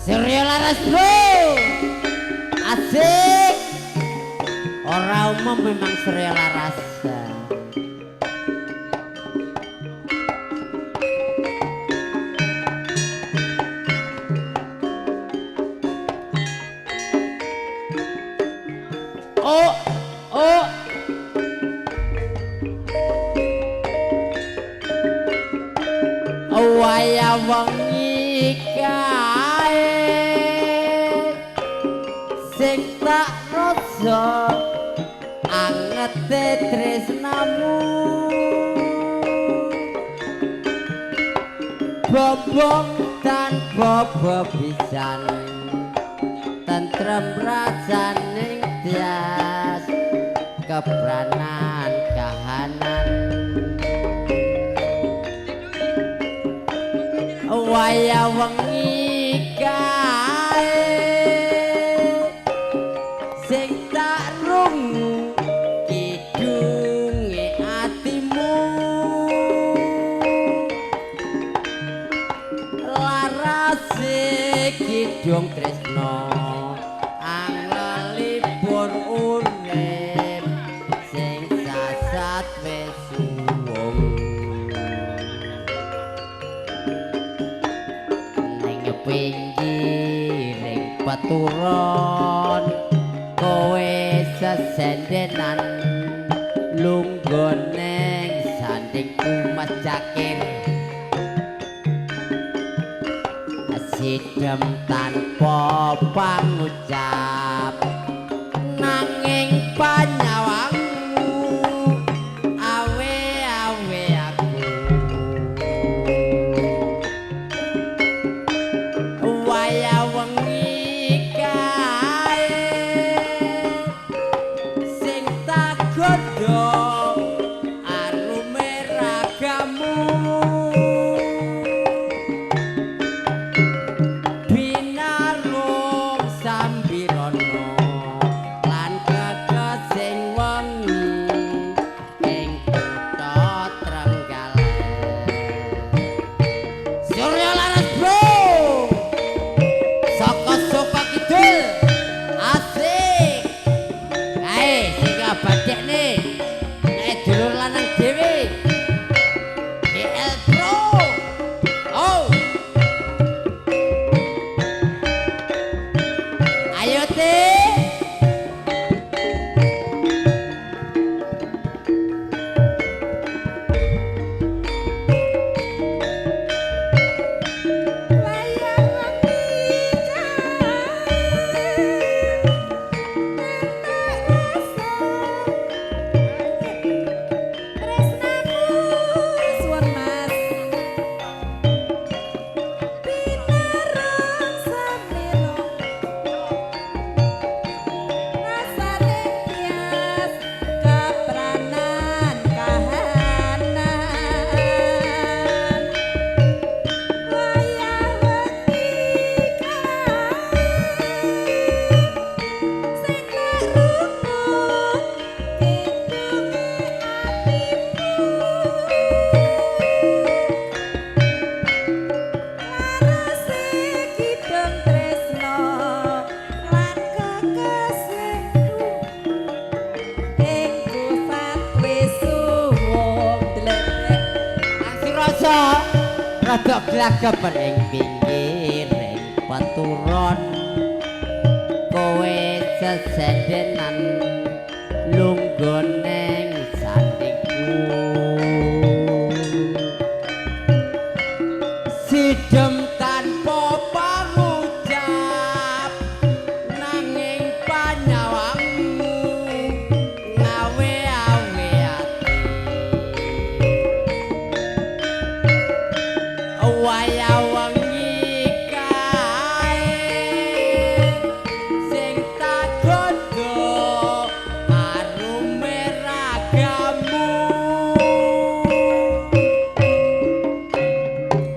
Surya Laras bro. Asik. Ora umum memang Surya Laras. Oh, oh. Waya wengi kae sing tak rasa angete tresnamu, bobong tanpa bebisan tentrem rasaning tias kepranan kahanan. Waya wengi kae sing tak rungu kidunge atimu, larase kidung tresno anglelipur urip sing sasat wis suwung. Pinggiring peturon kowe sesendenan lungguh ning sandingku Mas Jakir, sidem tanpa pangucap nanging panyawangmu awe-awe aku. Waya wengi kae sing tak godho arume ragamu, binarum sambirono lan kekesing wengi ing kutha Trenggalek. Surya Laras bro. Saka Sopa Kidul. Asik. Kae sing abadekne nek dulur lanang dhewe. GL Pro. Oh. Ayo te. Waya wengi kae tak rasa tresnamu suwun Mas, pinarung samiro rasane tias kepranan kahanan. Waya wengi kae sing tak rungu kidunge atimu, larase kidung tresno lan kekesing ing pusat wis suwung dledek. Aksi rasa rada glagapan ing pinggiring peturon kowe sesendenan lungguh ning sandingku, sidem tanpa pangucap nanging panyawangmu ngawe-awe ati. Waya wengi kae sing tak godho arume ragamu,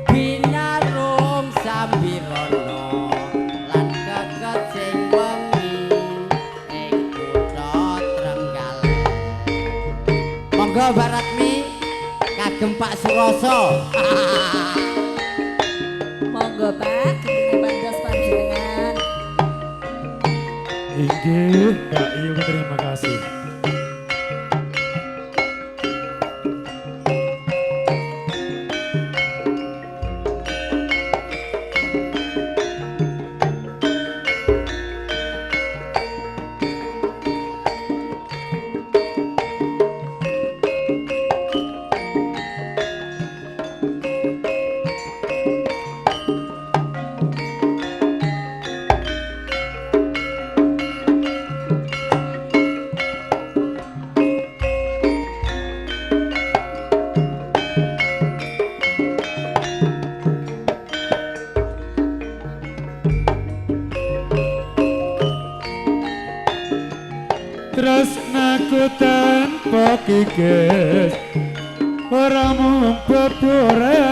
binarum sambirono lan kekesing wengi ing kutha Trenggalek. Monggo Baratmi kagem Pak Suroso. Monggo Pak, gendinge pantas panjenengan. Inggih, Mbak Iyu, terima kasih. Tresnaku tanpa kikis ora mung bebore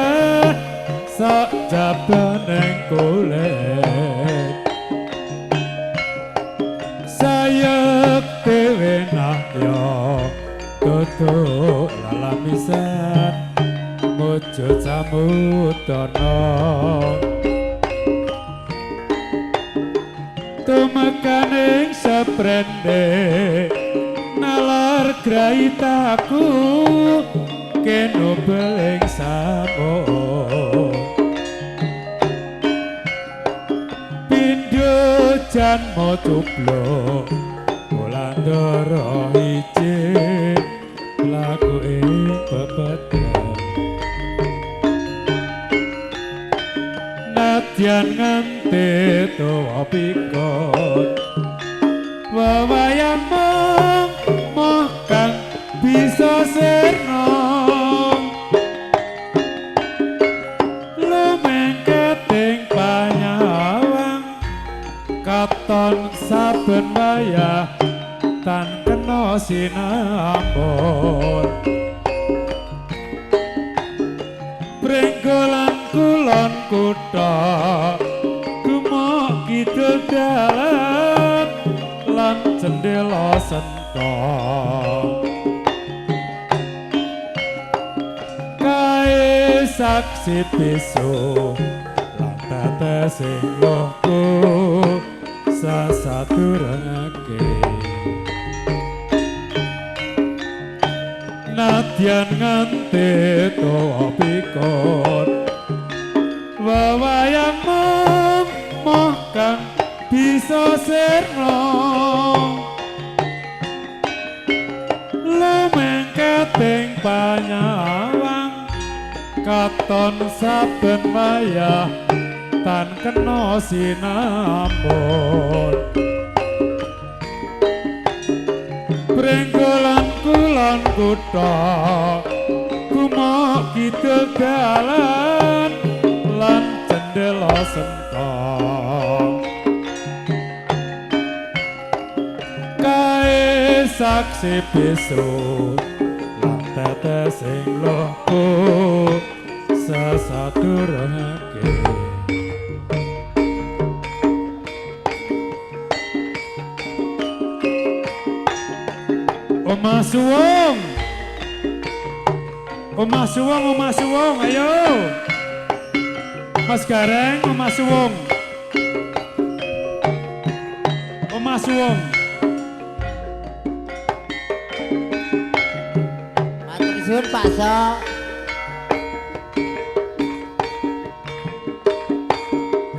sak jabaning kulit sayek dhewe nahya tutuk lalamisan mujud samudana tumekaning seprende nalar graitaku keno beling samo pindho janmo cubluk bulandara ije laku ing pepeteng nadyan nganti tuwa pikun wewayang mung moh kang bisa sirna lumengketing panyawang katon saben wayah tan kena sinambon pringgolan kulon kutha gumok kidul dalan lan cendela sentong kae saksi pisu lan tetes sing lohku sasaturake nadyan nganti tuwa pikun wewayang mung moh kang bisa sirna lumengketing panyawang katon saben wayah tan kena sinambon pringgolan kulon kutha gumok kidul dalan lan cendela sentong kae saksi pisu lan tetes sing lohku sasaturake. Omah Suwung, Omah Suwung, Omah Suwung, ayo Mas Gareng, Omah Suwung, Omah Suwung. Matur suwun Pak So.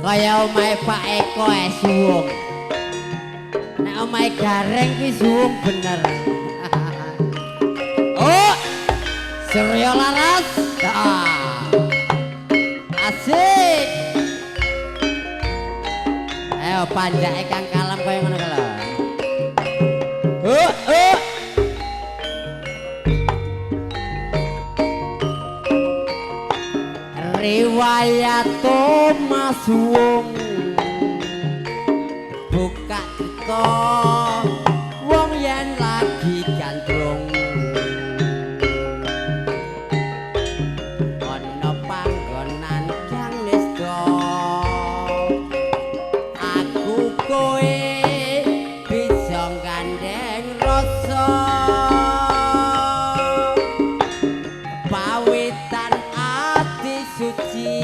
Kaya omahe Pak Eko e suwung. Nek omahe Gareng kuwi suwung bener. Oh, Surya Laras. Ah. Asik. Ayo panjake kang kalem kaya ngono lho. Oh, oh. Riwayat Mas Suwung buka cerita wong yen lagi gandrung ana panggonan kang nista aku kowe bisa gandeng rasa pawitan ati suci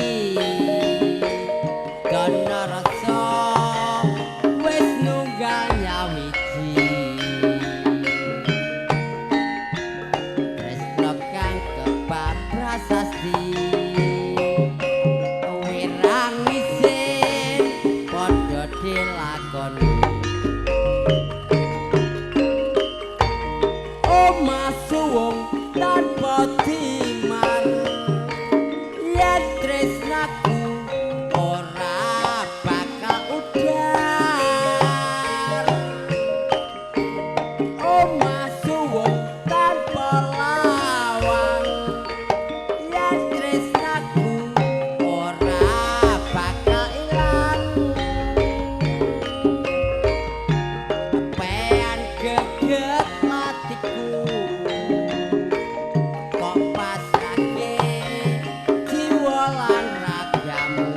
dana rasa wis nunggal. Omah suwung tanpa timar, yen tresnaku ora bakal udar. Omah suwung tanpa lawang, yen tresnaku ora bakal ilang. Pean geget matiku, kok pasrahke jiwa lan ragamu.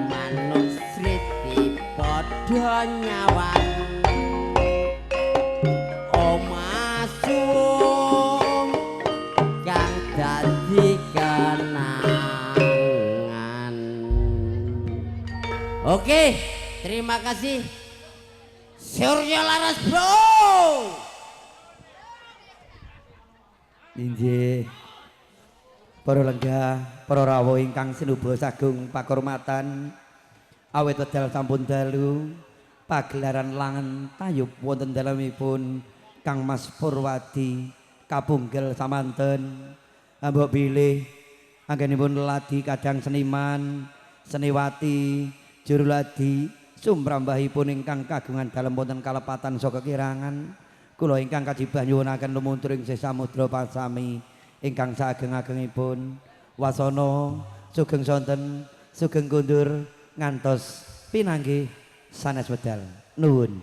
Manuk sriti padha nyawang, omah suwung kang dadi kenangan. Oke, terima kasih Surya Laras Bro. Inggih. Para lenggah, para rawuh ingkang sinuba sagung pakurmatan, awit wedal sampun dalu pagelaran langen tayub wonten dalemipun Kang Mas Purwadi kapunggel samanten. Mbok bilih anggenipun ladi kadang seniman, seniwati, juru ladi sumrambahipun ingkang kagungan dalem wonten kalepatan saka kirangan. Kula ingkang kajibah nyuwunaken lumuntur ing samudra pasami ingkang saageng-agengipun. Wasana sugeng sonten, sugeng kundur ngantos pinanggih sanes wedal. Nuwun.